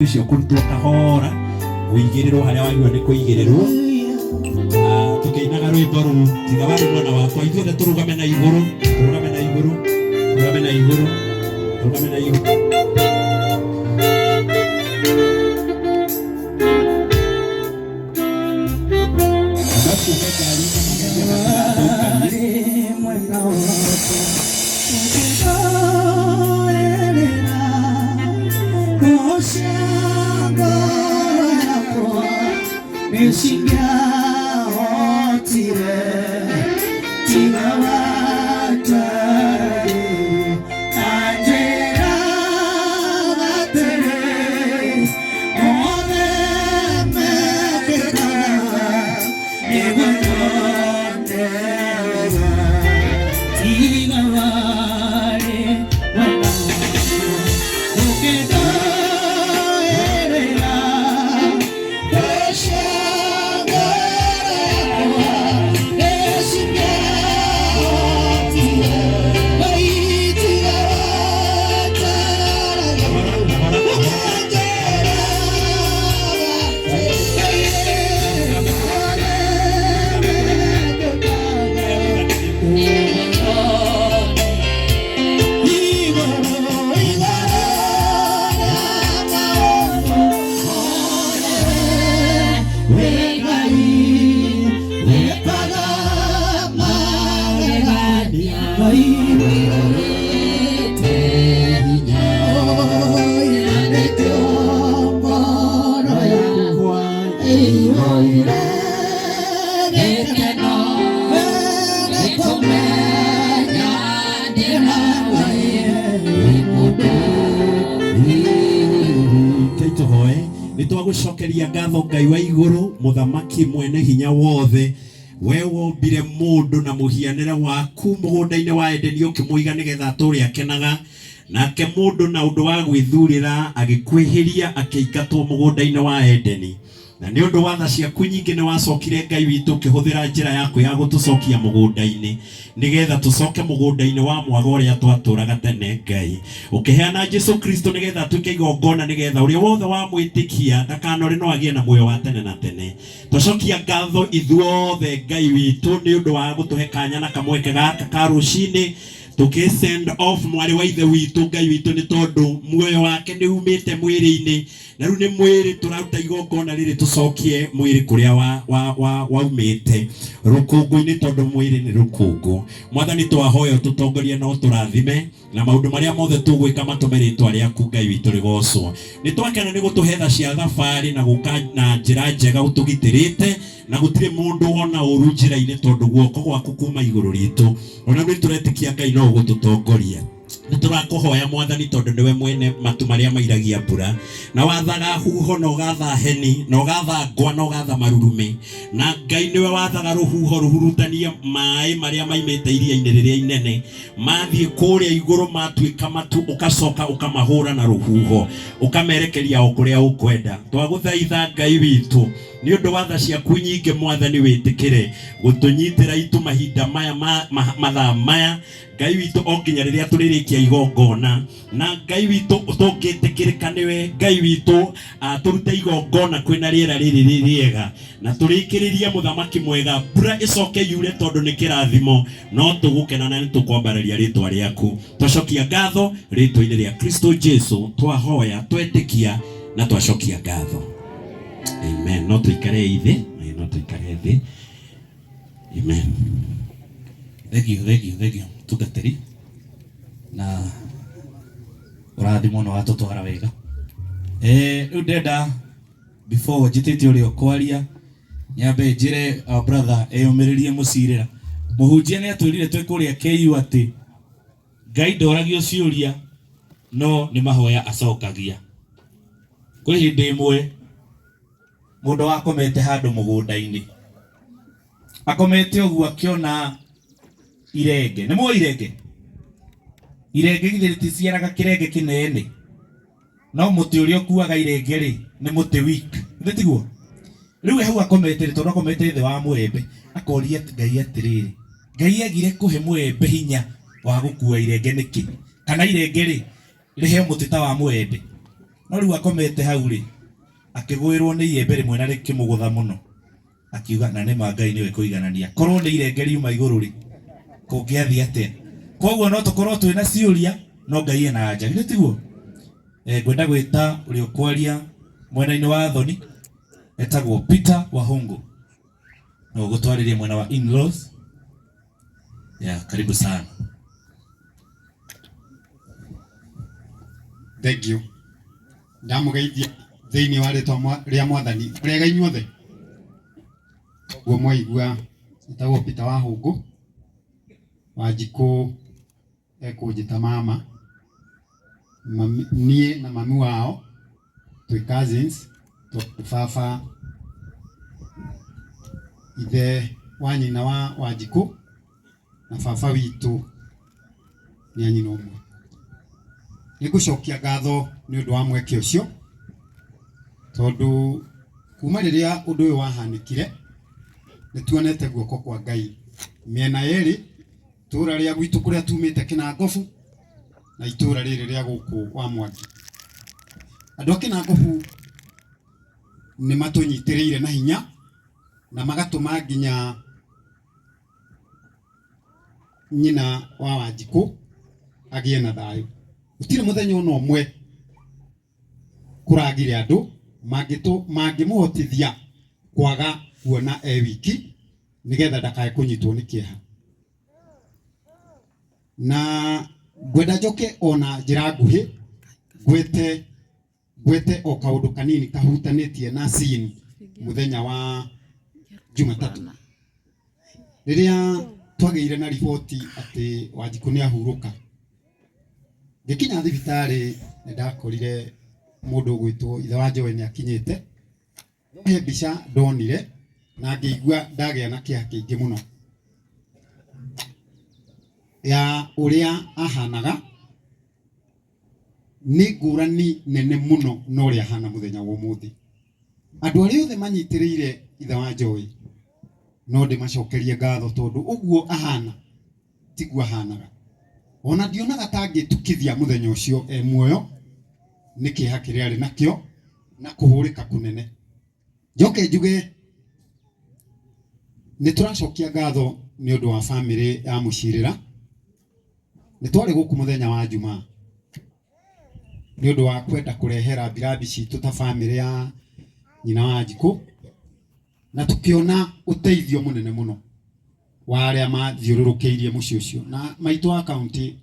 Ũcio kũrutwo kahora ũigĩrĩrwo harĩa wagĩrĩirwo nĩ kũigĩrĩrwo. Ah, tũkĩinaga rwĩmbo rũu tiga warĩ mwena wakwa, ithuothe tũrũgame na igũrũ, tũrũgame na igũrũ, tũrũgame na igũrũ, tũrũgame na igũrũ. Andũ acio me ngari-inĩ magerie matigatũikarie. Mwena wakwa ũkĩndoerera cia ngoro yakwa nĩcingĩahotire tiga watarĩ na njĩra atĩrĩ mothe mekĩkaga nĩguo nyone wega tiga warĩ mwena wakwa ũkĩndoerera cia ngoro yakwa nĩcingĩahotire Ngai tiga wataragĩra Kahora, kahora, kahora. Rekei tũhoe. Nĩ twagũcokeria ngatho Ngai wa igũrũ, mũthamaki mwene hinya wothe, we wombire mũndũ na mũhianĩre waku mũgũnda-inĩ wa Edeni ũkĩmũiga nĩgetha atũre akenaga. Nake mũndũ na ũndũ wa gwĩthurĩra agĩkwĩhĩria akĩingatwo mũgũnda-inĩ wa Edeni. Na nĩ ũndũ wa tha ciaku nyingĩ nĩ wacokire Ngai witũ ũkĩhũthĩra njĩra yaku ya gũtũcokia mũgũnda-inĩ nĩgetha tũcoke mũgũnda-inĩ wa mwaga ũrĩa twatũraga tene. Ngai ũkĩheana Jesu Kristo nĩgetha atuĩke igongona nĩgetha ũrĩa wothe wamwĩtĩkia ndakanore no agĩe na muoyo wa tene na tene. Twacokia ngatho ithuothe Ngai witũ nĩ ũndũ wa gũtũhe kanya na kamweke gaka ka rũcinĩ tũkĩ send off mwarĩ wa ithe witũ Ngai witũ nĩ tondũ muoyo wake nĩ umĩte mwĩrĩ-inĩ na rĩu nĩ mwĩrĩ tũraruta igongona rĩrĩ tũcokie mwĩrĩ kũrĩa wa, wa, wa, waumĩte rũkũngũ-inĩ tondũ mwĩrĩ nĩ rũkũngũ. Mwathani twahoya ũtũtongorie na ũtũrathime na maũndũ marĩa mothe tũgwĩka matũme rĩtwa rĩaku Ngai witũ rĩgocwo. Nĩ twakena nĩ gũtũhe tha cia thabarĩ na gũka na njĩra njega ũtũgitĩrĩte na gũtirĩ mũndũ wona ũru njĩra-inĩ tondũ guoko gwaku kuma igũrũ ritũ. Ona nĩ tũretĩkia Ngai no ũgũtũtongoria. Nĩ tũrakũhoya Mwathani tondũ nĩwe mwene matu marĩa mairagia mbura na wathaga huho na ũgatha heni na ũgatha ngwa na ũgatha marurumĩ, na Ngai nĩwe wathaga rũhuho rũhurutanie maĩ marĩa maimĩte iria-inĩ rĩrĩa inene mathiĩ kũrĩa igũrũ matuĩka matu, ũkacoka ũkamahũra na rũhuho ũkamerekeria o kũrĩa ũkwenda. Twagũthaitha Ngai witũ nĩ ũndũ wa tha ciaku nyingĩ Mwathani, wĩtĩkĩre gũtũnyitĩra itu mahinda maya mathaa maya Ngai witũ o nginya rĩrĩa tũrĩrĩkia igongona. Na Ngai witũ tũngĩtĩkĩrĩka nĩwe Ngai witũ, tũrute igongona kwĩna rĩera rĩrĩ rĩ rĩega na tũrĩkĩrĩrie mũthamaki mwega, mbura ĩcoke yure tondũ nĩ kĩrathimo, no tũgũkena na nĩ tũkwambararia rĩtwa rĩaku. Twacokia ngatho rĩtwa-inĩ rĩa Kristo Jesu, twahoya twetĩkia na twacokia ngatho. Amen. No tũikare thĩ, no tũikare thĩ. Amen. Thank you, thank you, thank you mũtungatĩri na ũrathimwo na watũtwara wega. Rĩu ndĩrenda before njĩtĩte ũrĩa ũkwaria nyambe njĩre our brother eyũmĩrĩrie mũcirĩra. Mũhunjia nĩ atwĩrire twĩ kũrĩa KU atĩ Ngai ndoragio ciũria no nĩ mahoya acokagia. Kwĩ hĩndĩ ĩmwe mũndũ wakomete handũ mũgũnda-inĩ, akomete ũguo akĩona irenge. Nĩ mũĩ irenge? Irenge githĩ rĩticiaraga kĩrenge kĩnene? No mũtĩ ũrĩa ũkuaga irenge rĩ, nĩ mũtĩ weak. Githĩ tiguo? Rĩu we hau akomete rĩ, tondũ akomete thĩ wa mũembe, akoria Ngai atĩrĩrĩ, Ngai agire kũhe mũembe hinya wa gũkua irenge nĩkĩ? Kana irenge rĩ, rĩheo mũtĩ ta wa mũembe? No rĩu akomete hau rĩ, akĩgwĩrwo nĩ iembe rĩmwe na rĩkĩmũgũtha mũno. Akiuga na nĩ ma Ngai nĩwe kũiganania. Korwo nĩ irenge riuma igũrũ rĩ, kũngĩathiĩ atĩa? Koguo no tũkorwo twĩna ciũria no Ngai ena anja. Githĩ tiguo? Eh, ngwenda gwĩta ũrĩa ũkwaria mwena-inĩ wa Athoni etagwo Peter Wahungu. Na ũgũtwarĩria mwena wa in-laws. Yeah, karibu sana. Thank you. Ndamũgeithia thĩinĩ wa rĩtwa rĩa Mwathani. Mũrĩega inyuothe? Ũguo mwaigua njĩtagwo Peter Wahũngũ, Wanjikũ ekũnjĩta mama. Mami, niĩ na mami wao twĩ cousins tondũ baba ithe wa nyina wa Wanjikũ na baba witũ nĩ a nyina ũmwe. Nĩ ngũcokia ngatho nĩ ũndũ wa mweke ũcio, tondũ kuma rĩrĩa ũndũ ũyũ wahanĩkire, nĩ tuonete guoko kwa Ngai mĩena yerĩ, itũra rĩa gwitũ kũrĩa tumĩte Kĩnangobu na itũra rĩrĩ rĩa gũkũ wa Mwangi. Andũ a Kĩnangobu nĩ matũnyitĩrĩire na hinya na magatũma nginya nyina wa Wanjikũ agĩe na thayũ. Gũtirĩ mũthenya ona ũmwe kũragire andũ mangĩmũhotithia kwaga kuona e wiki nĩgetha ndakae kũnyitwo nĩ kĩeha. Na ngwenda njoke ona njĩra nguhĩ ngwete ngwete o kaũndũ kanini kahutanĩtie na scene mũthenya wa Jumatatũ rĩrĩa twagĩire na riboti atĩ Wanjikũ nĩ ahurũka. Ngĩkinya thibitarĩ nĩ ndakorire mũndũ ũgwĩtwo ithe wa Joy nĩ akinyĩte. He mbica ndonire na ngĩigua ndagĩa na kĩeha kĩingĩ mũno ya ũrĩa ahanaga nĩ ngũrani nene mũno na ũrĩa ahana mũthenya wa ũmũthĩ. Andũ arĩa othe manyitĩrĩire ithe wa Joy no ndĩmacokerie ngatho tondũ ũguo ahana tiguo ahanaga. Ona ndionaga ta angĩtukithia mũthenya ũcio e muoyo nĩ kĩeha kĩrĩa arĩ nakĩo na kũhũrĩka kũnene. Njoke njuge nĩ tũracokia ngatho nĩ ũndũ wa bamĩrĩ ya Mũcirĩra. Nĩ twarĩ gũkũ mũthenya wa Jumaa nĩ ũndũ wa kwenda kũrehera mbirabi citũ ta bamĩrĩ ya nyina wa Njikũ, na tũkĩona ũteithio mũnene mũno wa arĩa mathiũrũrũkĩirie mũciĩ ũcio. Na maitũ wa kaũntĩ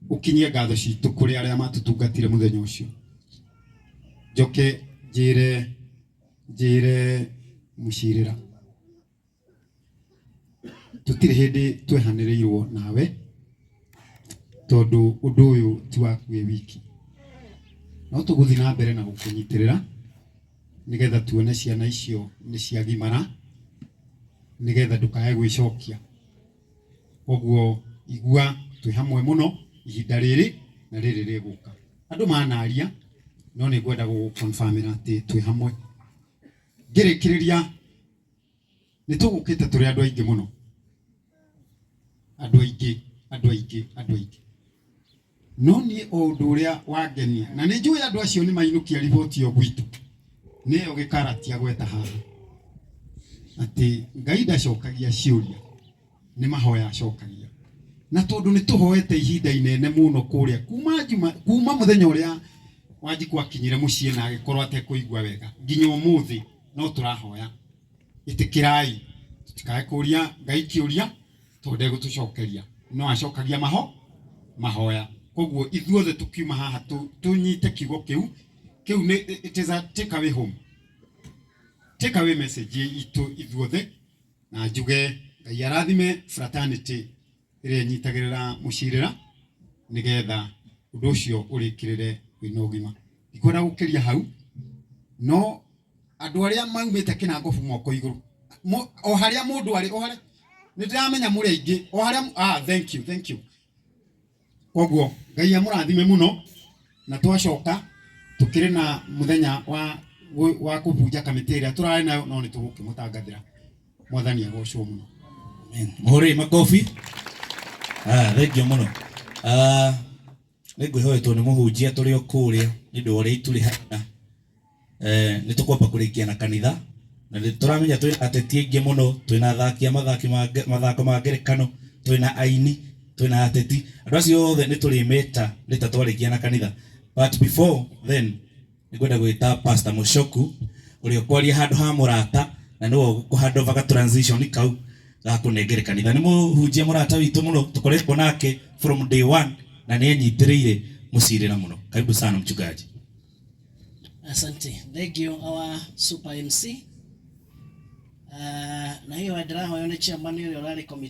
ũkinyie ngatho citũ kũrĩ arĩa matũtungatire mũthenya ũcio. Njoke njĩre njĩre Mũcirĩra tũtirĩ hĩndĩ twehanĩrĩirwo nawe tondũ ũndũ ũyũ ti waku wĩ wiki. No tũgũthiĩ na mbere na gũkũnyitĩrĩra nĩgetha tuone ciana icio nĩ ciagimara nĩgetha ndũkae gwĩcokia. Koguo igua twĩ hamwe mũno ihinda rĩrĩ na rĩrĩ rĩgũka. Andũ manaria no nĩ ngwenda gũgũ confirm ĩra atĩ twĩ hamwe. Ngĩrĩkĩrĩria nĩ tũgũkĩte tũrĩ andũ aingĩ mũno, andũ aingĩ, andũ aingĩ, andũ aingĩ. No niĩ o ũndũ ũrĩa wangenia, na nĩ njũĩ andũ acio nĩ mainũkia riboti ĩyo gwitũ, nĩyo gĩkaratia gweta haha, atĩ Ngai ndacokagia ciũria, nĩ mahoya acokagia. Na tondũ nĩ tũhoete ihinda inene mũno kũrĩa kuma njuma, kuma mũthenya ũrĩa Wanjikũ akinyire mũciĩ na agĩkorwo atekũigua wega nginya ũmũthĩ no tũrahoya. Ĩtĩkĩrai tũtikae kũria Ngai kĩũria tondũ ndegũtũcokeria, no acokagia maho mahoya. Koguo ithuothe tũkiuma haha tũnyite kiugo kĩu, kĩu nĩ it is a take away home, take away message itũ ithuothe, na njuge Ngai arathime fraternity ĩrĩa ĩnyitagĩrĩra mũcirĩra nĩgetha ũndũ ũcio ũrĩkĩrĩre wĩna ũgima. Ndikwenda gũkĩria hau, no andũ arĩa maumĩte Kĩnangobu moko igũrũ, o harĩa mũndũ arĩ, o harĩa nĩ ndĩramenya mũrĩ aingĩ, o harĩa, ah, thank you, thank you. Koguo Ngai amũrathime mũno, na twacoka tũkĩrĩ na mũthenya wa wa kũbunja kamĩtĩ ĩrĩa tũrarĩ nayo, no nĩ tũgũkĩmũtangathĩra. Mwathani agocwo mũno. Amen. Mũhũrĩrei makobi. Ah, thank you mũno. Ah, Nĩ ngwĩhoetwo nĩ mũhunjia tũrĩ o kũrĩa nĩ ũndũ wa ũrĩa itu rĩhana. Nĩ tũkwamba kũrĩkia na kanitha na nĩ tũramenya twĩna ateti aingĩ mũno, twĩna athaki a mathaki ma mathako ma ngerekano, twĩna aini, twĩna ateti, andũ acio othe nĩ tũrĩmeta rĩta twarĩkia na kanitha. But before then nĩ ngwenda gwĩta Pastor Mushoku ũrĩa ũkwaria handũ ha mũrata na nĩwe ũkũhandover ga transition kau ga kũnengere kanitha. Nĩ mũhunjia mũrata witũ mũno, tũkoretwo nake from day one na nĩ enyitĩrĩire mũcirĩra mũno. Karibu sana mchungaji. Asante. Thank you our super MC. Na hiyo ndĩrahoywo nĩ chairman ũrĩa ũrarĩ committee.